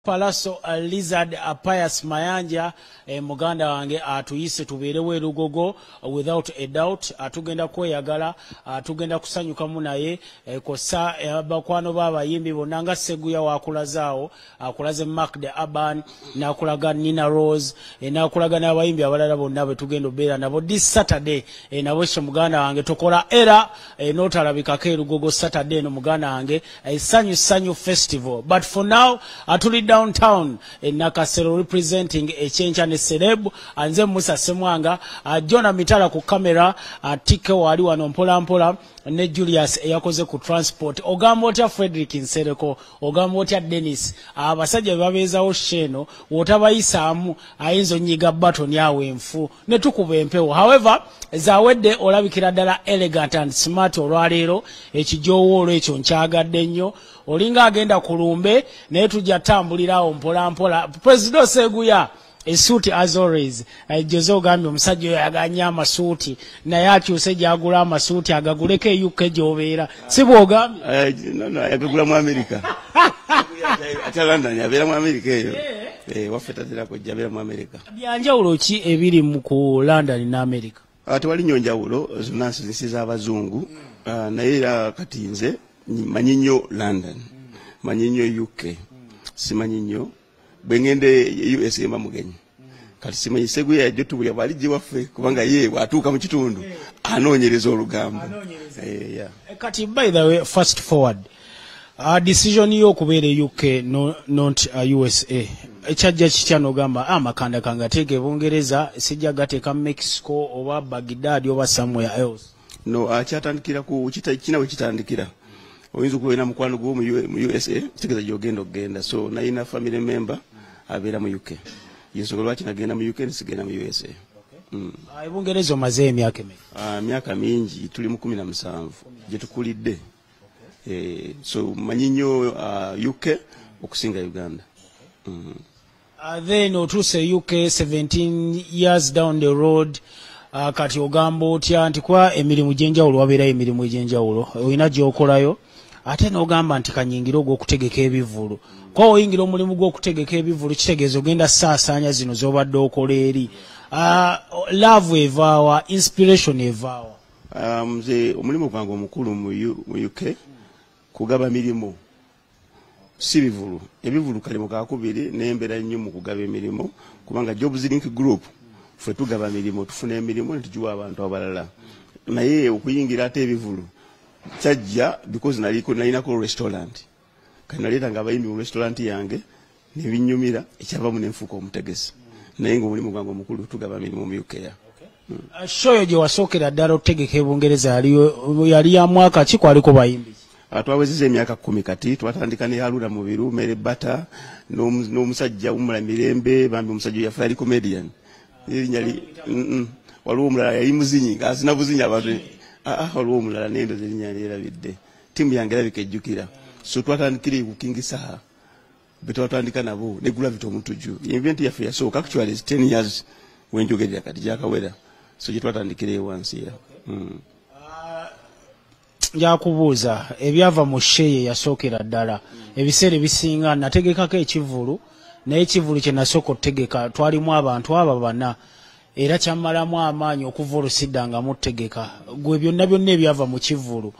Palaso Lizard Pius Mayanja, muganda wange atuyise tubeerewo erugogo. Without a doubt tugenda kweyagala, tugenda kusanyukamu naye kosa bakwano b'abayimbi bonna nga Seguya wakulazaawo, akulaze Mark the Urban, n'akulaga Nina Rose, n'akulaga n'abayimbi abalala bonna bwe tugenda obeera nabo this Saturday. Nabwekyo muganda wange tokola era n'otalabikako erugogo Saturday eno, muganda wange, Sanyu Sanyu Festival. But for now tuli downtown e Nakasero representing Ekyenkya ne Celeb. Nze Musa Semwanga, Jona Mitala ku kamera, Tike wali wano mpola mpola ne Julius eyakoze ku transport. Ogamba otya Frederick Nsereko? Ogamba otya Dennis? Abasajja be babeezawo sheno wotabayisaamu ayinza onyiga batoni awo enfu ne tukuba empewo. However, zawedde olabikira ddala elegant and smart olwaleero. Ekijoowoolo ekyo nkyagadde nnyo, olinga agenda ku lumbe, naye tujja tambulirawo mpola mpola. President Seguya, esuuti as always. Jose ogambye omusajja oyo ayagala amasuuti, naye akyuse gyagula amasuuti agaguleko e UK gy'obeera, si bw'ogambye? No, ayagagula mu America, ate London abeera mu America eyo. Waffe tatera kujja, abeera mu America. Byanjawulo ki ebiri mu ku London ne America? Ah, tewali nnyo njawulo, zonna nsi z'abazungu. Ah, naye era kati nze manyi nnyo London, manyi nnyo UK, simanyi nnyo bwe ngende USA mba mugenyi. Kati simanyi Seguya yajja tubulya bwali gye waffe, kubanga ye bw'atuuka mu kitundu anoonyereza olugambo. Yeah. Kati by the way, fast forward, decision yo okubeera e UK, no, not USA, ekyajja kitya n'ogamba amakanda kange ateeka e Bungereza, sijja gateeka Mexico oba Baghdad oba somewhere else? No, kyatandikira ku kina we kitandikira. Oyinza okuba olina mukwano gwo mu USA, kitegeeza gyogenda okugenda. So nalina family member abeera mu UK, yensonga lwaki nagenda mu UK nesigenda mu USA. E Bungereza omazeeyo emyaka emeka? Myaka mingi, tuli mu 17 gye tukulidde. So manyi nnyo UK okusinga Uganda. Then otuuse UK 17 years down the road, kati ogamba otya nti kuba emirimu gy'enjawulo, wabeerayo emirimu egy'enjawulo olina gy'okolayo, ate n'ogamba nti kanyingire ogw'okutegeka ebivvulu? Kuba oyingira omulimu gw'okutegeka ebivvulu kitegeeza ogenda saasaanya zino z'obadde okola eri. Love evaawa? Inspiration evaawa? Nze omulimu gwange omukulu mu UK kugaba mirimu, si bivulu. Ebivulu kalimu kakubiri, nembeera nnyo mu kugaba emirimu, kubanga Jobs Link Group ffe tugaba mirimu, tufuna emirimu netugiwa abantu abalala. Naye okuyingira ate ebivulu kyajja because naliko nalinako restaurant, kati naleetanga abayimbi mu restaurant yange nebinyumira, ekyavamu nenfuuka omutegesi. Naye nga omulimu gwange omukulu tugaba mirimu mu UK ya. Show yo gye wasookera ddala okutegeka e Bungereza yali ya mwaka ki? Kwaliko bayimbi ki? Twawezezza emyaka 10 kati. Twatandika ne Haruna Mubiru, Mere Bata n'omusajja Umula Mirembe, bambi omusajja oyo yafa, yali comedian. Erinnya li Waliwo omulala yali muzinyi ng'azina buzinyi abantu. Ah, ah, waliwo omulala nendoza erinnya lyerabidde, ttiimu yange erabika ejjukira. So twatandikira ku King Saha be twatandika nabo ne Gravity Omutujju. Event yaffe yasooka actually is 10 years wenjogerera kati gyakawera, so gye twatandikira ewansi era. Njakubuuza ebyava mu show yasookera ddala. Ebiseera ebisinga nategekako ekivvulu, naye ekivvulu kye nasooka okutegeka twalimu abantu abo bana, era kyammalamu amaanyi okuva olwo sidda mutegeka. Gwe byonna byonna ebyava mu kivvulu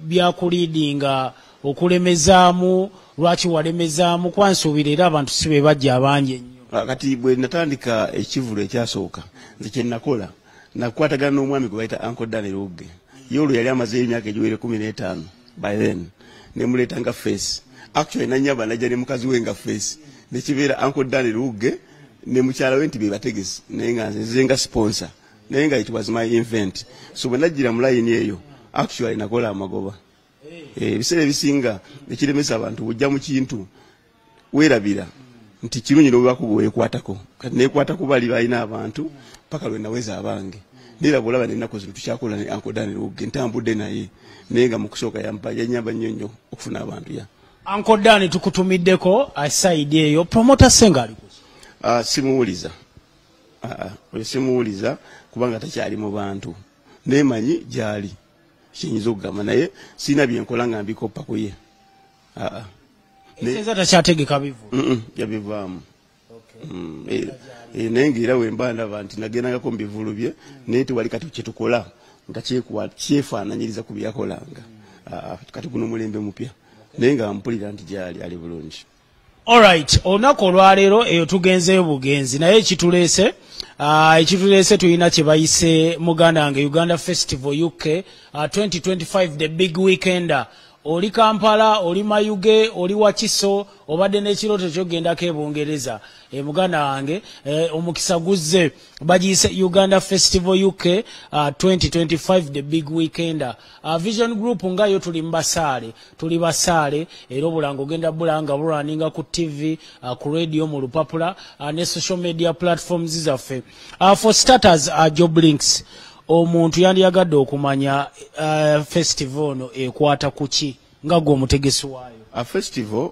byakuleadinga okulemezaamu? Lwaki walemezaamu? Kwansuubira era abantu si be bajja abangi ennyo. Ah, kati bwe natandika ekivvulu ekyasooka, nze kye nakola nakwatagana n'omwami gwe bayita Uncle Daniel Ugge. Ye olwo yali amazeeyo emyaka egiwere 15 by then, nemuleeta nga face. Actually nanyaba najja ne mukazi we nga face, nekibeera Uncle Daniel Ugge ne mukyala we nti be bategesi, naye nga nze nze nga sponsor, naye nga it was my event. So bwe najjira mu layini eyo, actually nakola amagoba. Ebiseera ebisinga ekiremesa abantu, bujja mu kintu weerabira nti kirungi n'obubaka bweweekwatako. Kati neekwatako bali balina abantu paka lwe naweza abange. Neera bwolaba n'ennaku zino tukyakola ne Uncle Daniel Ugge, ntambudde naye, naye nga mu kusooka yampa yanyamba nnyo nnyo okufuna abantu ya. Uncle Dan, tukutumiddeko aside eyo. Promoter Senga ali kuki? Simuwuliza. Ah, ah, oyo simuwuliza kubanga takyali mu bantu, naye manyi gyali kyenyinza okugamba, naye sirina byenkola nga mbikoppa ku ye. Ah, ah. Essenza takyategeka bivulu? Yabivaamu. Naye ngaera wemba ndaba nti nagendangako mu bivulu bye, naye tewali kati kyetukola nga kyefaananyiriza ku byeyakolanga. Kati guno mulembe mupya, naye nga mpulira nti gyali ali bulungi. Alright, olunaku olwaleero eyo tugenzeeyo bugenzi, naye ekituleese tulina kye bayise, muganda wange, Uganda Festival UK 2025, the big weekender. Oli Kampala, oli Mayuge, oli Wakiso, obadde n'ekirooto kyogendako e Bungereza, muganda wange, omukisa guzze. Bagiyise Uganda Festival UK 2025, the big weekender. Vision Group nga yo tuli mubasaale, tuli basaale, era obulango ogenda bulanga bulwaninga ku TV, ku radio, mu lupapula, ne social media platforms zaffe. For starters, Job Links, omuntu yandiyagadde okumanya festival ono ekwata ku ki nga gwe omutegesi waayo? A festival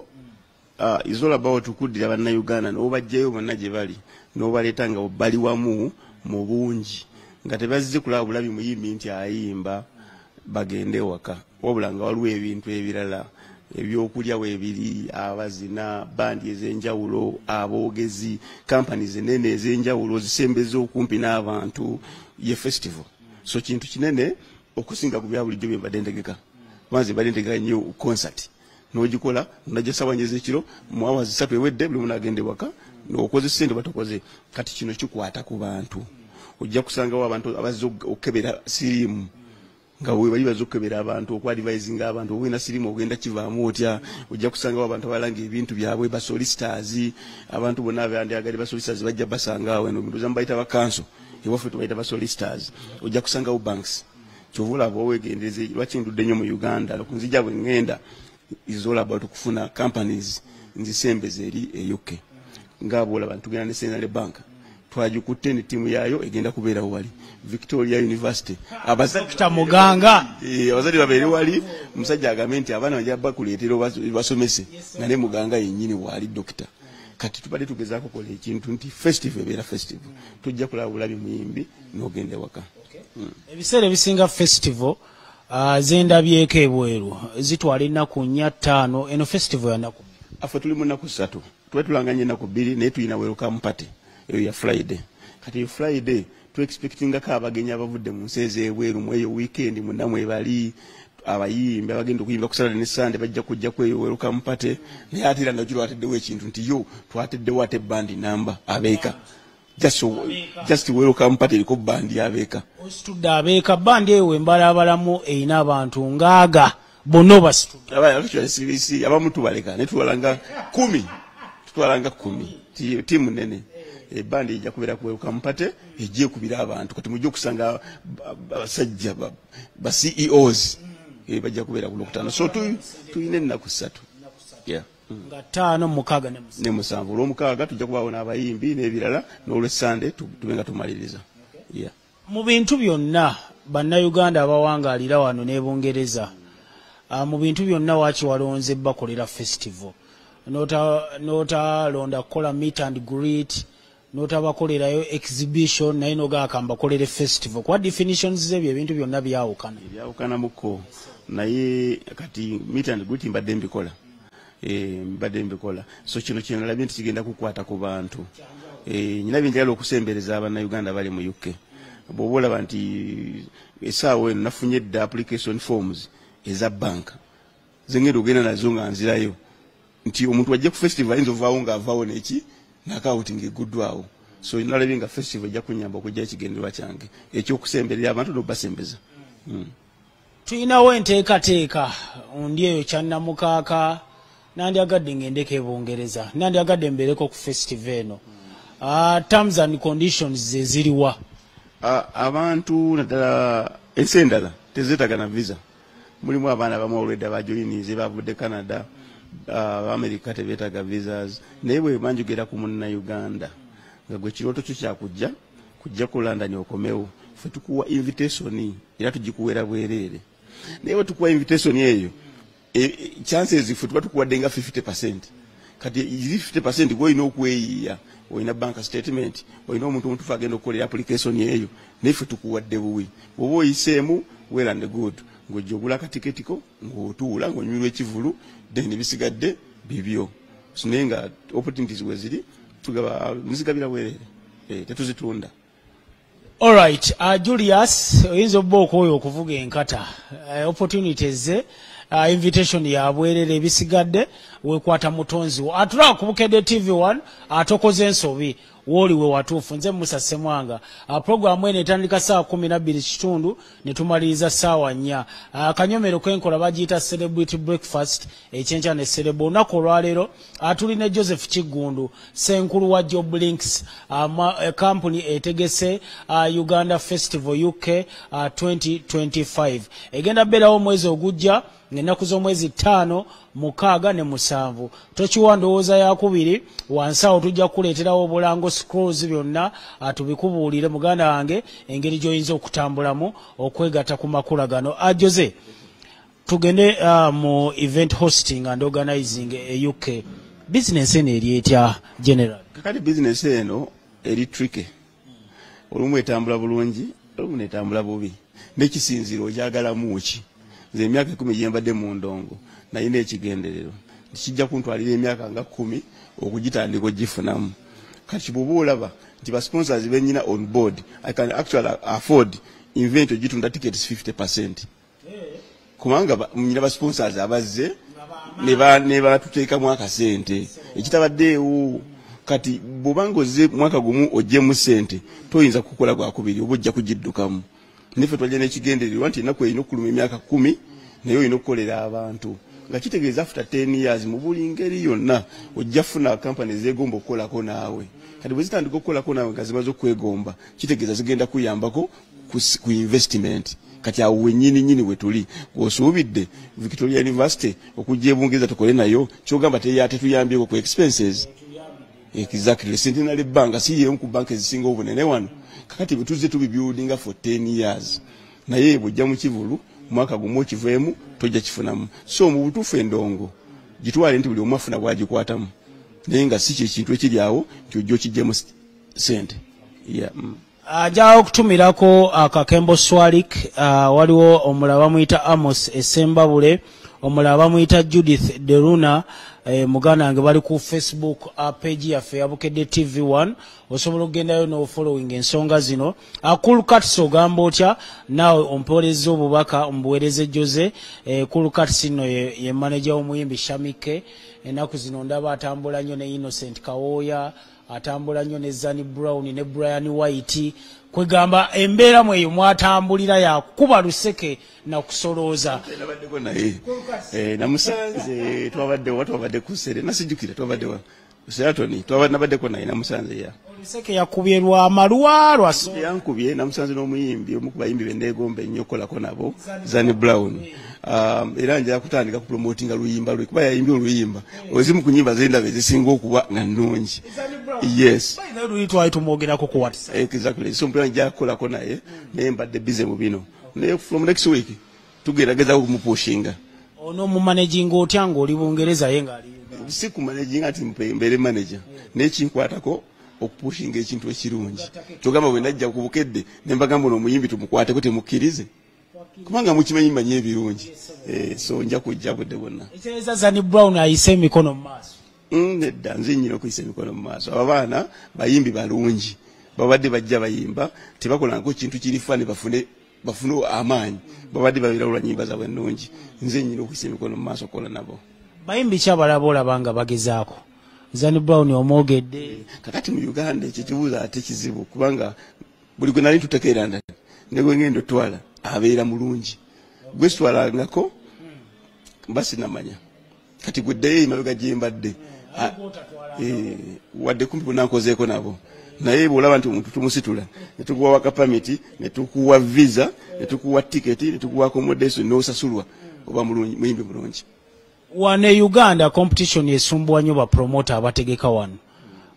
is all about okuddira Bannayuganda n'obajjayo bonna gye bali n'obaleeta nga bali wamu mu bungi, nga tebazze kulaba bulabi muyimbi nti ayimba bagende waka, wabula nga waliwo ebintu ebirala, ebyokulya weebiri, abazina, bandi ez'enjawulo, aboogezi, companies enene ez'enjawulo zisembeza okumpi n'abantu. Ye festival, so kintu kinene okusinga ku bya bulijjo bye mbadde ntegeka. Kubanze mbadde ntegeka nnyo concert, n'ogikola najja sawa 4 ez'ekiro, mu awa 3 ewedde buli muntu agende waka, n'okoze ssente batokoze. Kati kino kikwata ku bantu. Ojja kusangawo abantu abazze okukebera siriimu, nga bwe bali bazze okukebera abantu, okwadvisinga abantu oba olina siriimu ogenda kivaamu otya. Ojja kusangawo abantu abalanga ebintu byabwe, ba solicitors, abantu bonna abandyagadde ba solicitors bajja basanga awo. Eno ndoza mubayita ba counsel, ewaffe tubayita ba solicitors. Ojja kusangawo banks. Kyova olaba owegendereze lwaki ndudde nnyo mu Uganda okunzija bwe ŋŋenda is all about okufuna companies nzisembeze eri e UK. Nga bwolaba ntugenda ne Centenary Bank, twagikutte ne ttiimu yaayo egenda kubeerawo wali Victoria University. Dr. Muganga. Abazadde babeere wali, omusajja agambe nti abaana bajja bakuleetera basomese nga ne Muganga yennyini bw'ali dokita. Kati tubadde tugezaako kola ekintu nti festival ebeera festival, tujja kulaba bulabi muyimbi n'ogenda ewaka. Ebiseera ebisinga festival zendabyeko ebweru zitwala ennaku 4, 5. Eno festival ya nnaku? Affe tuli mu nnaku 3. Tuba tulanganye ennaku 2, naye tulina welcome party eyo ya Friday. Kati eyo Friday tu expectingako abagenyi abavudde mu nsi ez'ebweru. Mu eyo weekend munda mwebali abayimbi abagenda okuyimba ku Saturday ne Sunday, bajja kujja ku eyo welcome party. Naye ate era nakyo twateddewo ekintu nti yo twateddewo ate bandi namba abeeka, just welcome party eriko bandi abeeka. Ositudde abeeka. Bandi eyo wembalabalamu erina abantu ngaaga, bonna obasitudde? CBC abamu tubaleka, naye tutwalanga 10, tutwalanga 10, tiimu nene. Ebandi ejja kubeera ku welcome party, ejja ekubira abantu. Kati mujja okusanga abasajja ba CEOs, bajja kubeera ku Lwokutaano. So tulina ennaku 3. Yeah. Nga 5, 6 ne 7. Ne 7. Olwomukaaga tujja kubaawo n'abayimbi n'ebirala, n'olwessande tube nga tumaliriza. Yeah. Mu bintu byonna, Bannayuganda abawangaalira wano n'e Bungereza, mu bintu byonna waaki walonze bakolera festival, n'otalonda kukola meet and greet, n'otabakolerayo exhibition, naye nogaaka mbakolere festival? Kuba definitions z'ebyo ebintu byonna byawukana. Byawukanamuko, naye kati meet and greet mbadde mbikola, mbadde mbikola. So kino kyenalabye nti kigenda kukwata ku bantu. Nyina byenjagala okusembereza Abannayuganda bali mu UK. Bw'oba olaba nti essaawa eno nafunye dda application forms eza banka zengenda ogenda nazo nga nzirayo, nti omuntu wajja ku festival ayinza ovaawo ng'avaawo neki n'akawunti ng'egguddwawo. So nalabye nga festival ejja kunyamba okujja ekigendererwa kyange ekyokusemberera abantu n'obasembeza. Tulinawo enteekateeka ndi eyo kyannamukaaka, nandyagadde ngendeko e Bungereza, nandyagadde mbeereko ku festival eno. Terms and conditions ze ziriwa? Abantu naddala ensi endala tezeetaaga na visa. Mulimu abaana abamu olwedda bajoyinize bavudde Canada, America, tebeetaaga visas. Naye bwe banjogera ku Munnayuganda nga gwe kirooto kyo kyakujja kujja ku London okomewo, ffe tukuwa invitation era tugikuweera bwereere. Naye bwe tukuwa invitation eyo, chances ffe tuba tukuwadde nga 50%. Kati eri 50% gwolina okweyiiya, olina bank statement, olina omuntu omutuufu agenda okukolera application eyo, naye ffe tukuwadde buwi. Bw'oba oyiseemu, well and good, ng'ojja ogula akatiketi ko ng'otuula ng'onyumirwa ekivulu, then bisigadde Bibyo. Naye nga opportunities we ziri tugaba nzigabira bwerere, tetuzitunda. Alright, Julius, oyinza obba okwoyo okuvuga enkata. Opportunities invitation ya bwerere, ebisigadde wekwata mutonzi wo. Atulaba ku Bukedde TV1, atokoze ensobi, wooli we watuufu. Nze Musa Ssemwanga. Programu eno etandika ssaawa 12:15 ne tumaliriza ssaawa 4. Akanyomero k'enkola bagiyita Celebrity Breakfast, ekyenkya ne Celebo. Olunaku olwaleero tuli ne Joseph Kiggundu, ssenkulu wa Job Links, kampuni etegese Uganda Festival UK 2025. Egenda beerawo omwezi ogujja ng'ennaku z'omwezi 5, 6 ne 7. Tokiwa ndowooza yakubiri wansi awo, tujja kukuleeterawo obulango, scrolls byonna tubikubuulire muganda wange engeri gy'oyinza okutambulamu okwegatta ku makula gano. Jose, tugende mu event hosting and organizing e UK. Business eno eri etya general? Kakati business eno eri tricky. Olumu etambula bulungi, olumu netambula bubi, nekisinziro ogyagalamu ki. Nze emyaka 10 gye mbadde mu ndongo nalina ekigendererwa kijja kuntwalira emyaka nga 10 okugitandika ogifunamu. Kati bw'oba olaba nti ba sponsors bennyina on board, I can actually afford event ogitunda tickets 50%, kubanga nyina ba sponsors abazze ne batuteekamu akasente ekitabaddeewo. Kati bw'obanga ozze mwaka gumu oggyemu ssente, toyinza kukola gwakubiri, oba ojja kugiddukamu. Niffe twajja n'ekigendererwa nti ennaku erina okuluma emyaka 10, naye olina okukolera abantu, nga kitegeeza after 10 years mu buli ngeri yonna ojja funa kampani ezeegomba okukolako naawe. Kati bwe zitandika okukolako naawe nga zimaze okwegomba, kitegeeza zigenda kuyambako ku investment. Kati awo wennyini nnyini we tuli. Gw'osuubidde Victoria University okujja e Bungereza tukole nayo, kyogamba tetuyambyeko ku expenses? Exactly. Centenary Bank si yemu ku banka ezisinga obunene wano. Kakati bwe tuzze tubibuildinga for 10 years, naye bw'ojja mu kivulu mwaka gumu okiveemu, tojja kifunamu. So mu butuufu endongo gitwale nti buli omu afuna bw'agikwatamu, naye nga si kyekintu ekiri awo nti ojja okiggyemu sente. Yeah. Ajja okutumirako Kakembo Swalik, waliwo omulala bamuyita Amos Esembabule, omulala bamuyita Judith Deruna, muganda wange, bali ku Facebook page yaffe ya Bukedde TV1, osobola okugendayo n'ofollowing ensonga zino. Cool Cats, ogamba otya naawe? Ompeereza obubaka omubuweereze Jose. Cool Cats nno ye manager w'omuyimbi Shamike. Ennaku zino ndaba atambula nnyo ne Innocent Kawooya, atambula nnyo ne Zani Brown ne Brian White. Kwegamba embeera mweyo mwatambulira yakuba luseke na kusolooza. Nabaddeko naye, namusanze, twabadde wa, twabadde ku sere, nasijjukira twabadde wa, Sheraton twabadde, nabaddeko naye, namusanze ya. Oluseke yakubye lwa malwa lwa Yankubye, namusanze n'omuyimbi omu ku bayimbi be neegomba ennyo okukolako nabo, Zani Brown. Era njala kutandika kupromotinga luyimba lwe, kuba yayimbye oluyimba ozimu ku nyimba zendaba ezisinga okuba nga nnungi. Yes. Luli twali tumwogerako ku WhatsApp. Exactly. So mpera nja kukolako naye, naye mbadde busy mu bino, naye from next week tugenda gezaako okumupushinga. Ono mumanaginga otya ng'oli Bungereza ye ng'ali Uganda? Si kumanaginga nti mbeere manager, naye kinkwatako okupushinga ekintu ekirungi. Kyogamba bwe najja ku Bukedde ne mbagamba ono omuyimbi tumukwateko, temukkirize, kubanga mukimanyi mmanyi ebirungi. So nja kujja budde bwonna. Ekitegeeza Zani Brown ayise emikono mu maaso? Nedda, nze nnyina okuyisa emikono mu maaso. Abo baana bayimbi balungi, babadde bajja bayimba, tebakolangako kintu kiri funny bafune amaanyi, babadde babeera lwa nnyimba zaabwe ennungi. Nze nnyina okuyisa emikono mu maaso okukola nabo. Bayimbi ki abalaba olaba nga bagezaako? Zani Brown omwogedde. Kakati mu Uganda ekyo ekibuuzo ate kizibu, kubanga buli gwe nali ntutekeera ndala ne gwe ngenda otwala abeera mulungi. Gwe sitwalangako mba sinamanya. Kati gwe ddeyo emabega gye mbadde, wadde kumpi bonna nkozeeko nabo, naye bw'olaba nti omuntu tumusitula ne tukuwa work permit, ne tukuwa visa, ne tukuwa tiketi, ne tukuwa accommodation, n'osasulwa, oba mulungi, muyimbi mulungi. Wano e Uganda competition esumbuwa nnyo bapromota abategeka wano.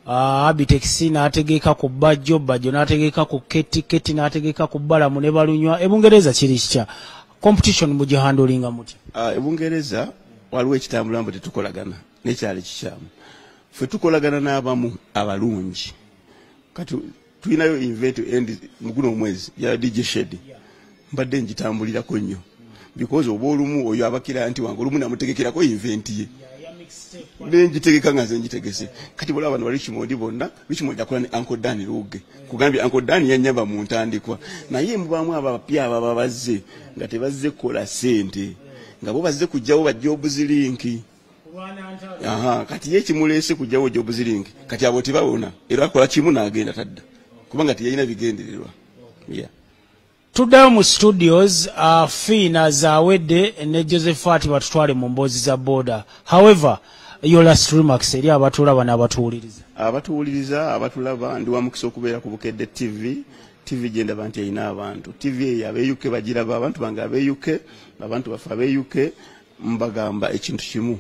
Abitex n'ategeka ku Bajjo, Bajjo n'ategeka ku Keti, Keti n'ategeka ku Balamu ne Balunywa. E Bungereza kiri kitya? Competition mugihandlinga mutya? E Bungereza waliwo ekitambula mbu tetukolagana, nekyali kikyamu. Ffe tukolagana n'abamu abalungi. Kati tulinayo event end mu guno omwezi ya DJ Shed, mbadde ngitambulirako nnyo because oba olumu oyo abakira nti wange olumu namutegekerako event ye. Nengitegeka nga nze ngitegese. Kati bw'olaba bano ba Richmond bonna, Richmond akola ne Uncle Dan Luge. Kugambye Uncle Dan yannyamba mu ntandikwa. Naye mubaamu abapya ababa bazze nga tebazze kukola ssente. Nga bo bazze kujjawo ba Jobs Link. Aha, kati ye kimuleese kujjawo Jobs Link. Kati abo tebawona. Era akola kimu n'agenda tadda. Kubanga teyalina bigendererwa. Yeah. Tuddayo mu studios, Fiina Zawedde ne Josephat batutwale mu mboozi za boda. However, your last remarks eri abatulaba n'abatuwuliriza. Abatuwuliriza, abatulaba, ndi wa mukisa okubeera ku Bukedde TV. TV gye ndaba nti erina abantu. TV eyo ab'e UK bagiraba, abantu bange ab'e UK, abantu baffe ab'e UK, mbagamba ekintu kimu.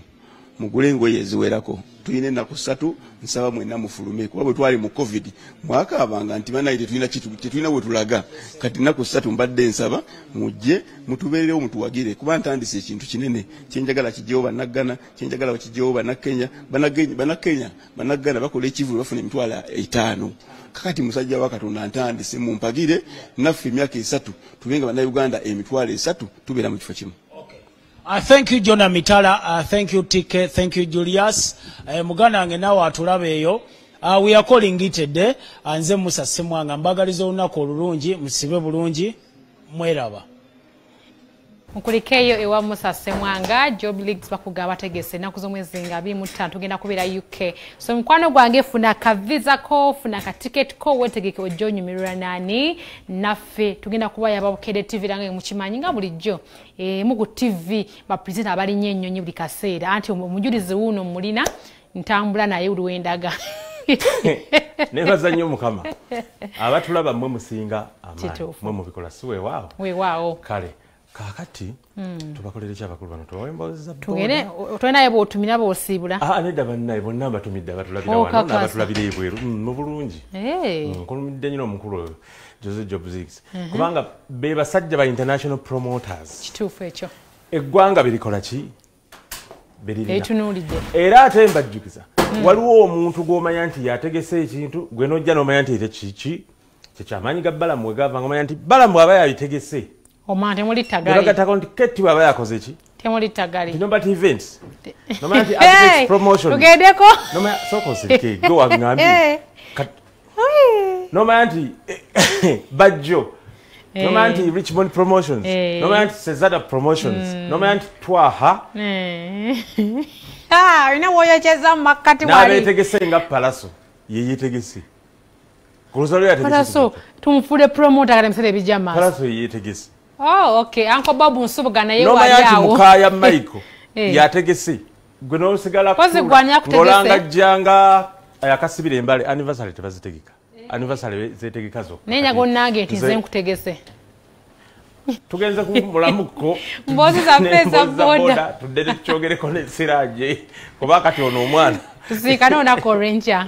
Mugule engoye eziwerako. Tulina ennaku 3, nsaba mwenna mufulume. Kuba bwe twali mu COVID, mwakaabanga nti bannange tetulina kitu, tetulina we tulaga. Kati ennaku 3 mbadde nsaba mujje mutubeerewo mutuwagire. Kuba ntandise ekintu kinene. Kye njagala kijjewo Bannaggana, kye njagala bakijjewo Bannakenya, Bannakenya, Bannaggana bakola ekivvulu bafuna emitwalo 5. Kakati musajja wa Katonda ntandise mumpagire naffe emyaka 3 tube nga Bannayuganda emitwalo 3 tubeera mu kifo kimu. Thank you Jonah Mitala, thank you TK, thank you Julius. Muganda wange naawe atulaba eyo. We are calling it a day. Nze Musa Ssemwanga mbagaliza olunaku olulungi, musibe bulungi, mweraba. Nkulikeyo ewa Musa Ssemwanga, Job Leagues bakugaba bategese ennaku z'omwezi nga 25 tugenda kubeera UK. So mukwano gwange funa ka visa ko, funa ka ticket ko, wetegeke ojje onyumirwa nani naffe tugenda kuba yaba Bukedde TV nange mukimanyi nga bulijjo. Mugu TV ba presenter abalinnya ennyonyi buli kaseera anti omujulizi wuuno mulina ntambula naye oluwendaga. Nebaza nnyo Mukama. Abatulaba mmwe musinga amaanyi. Mmwe mubikola si weewaawo. Weewaawo. Kale. Kakati tubakolere ki abakulu bano tubawe emboozi za boda. Tugende tolinayo bw'otumira bw'osiibula. Nedda bannaye bonna mbatumidde abatulabira wano n'abatulabira ebweru mu bulungi. Nkulumidde nnyo omukulu oyo Jose Jobs kubanga be basajja ba international promoters. Kituufu ekyo. Eggwanga birikola ki? Beririna. Etunuulidde. Era ate mbajjukiza waliwo omuntu gw'omanya nti yategese ekintu gwe n'ojja n'omanya nti ate kiki kyekyamaanyi ga Balamu we gava ng'omanya nti Balamu aba yabitegese. Omwana temuli tagali. Bagattako nti Keti bw'aba yakoze ki? Temuli tagali. Tinomba events. Nomanya nti Architects Promotions. Tugendeko. Nomanya soko osirike gwe waŋŋambye. Nomanya nti Bajjo. Nomanya nti Richmond Promotions. Nomanya nti Cesada Promotions. Nomanya nti Twaha. Olina w'oyokyeza mu makkati wali. N'abeetegese nga Palaso. Ye yeetegese. Palaso tumufuule promoter kati ebiseera ebijja mu maaso. Palaso ye yeetegese. Oh, okay. Uncle Bob Nsubuga naye wali awo. Nomanya nti Mukaya Michael yategese. Gwe n'osigala ng'olanga jjanga akasibira embale anniversary tebazitegeka. Anniversary zeetegeka zokka. Naye nyaga onnange nti nze nkutegese. Tugenze kuwummulamuko. Mboozi zaffe eza boda. Tudde tukyogereko ne Siraje kuba kati ono omwana. Tusiikane olunaku olw'enkya.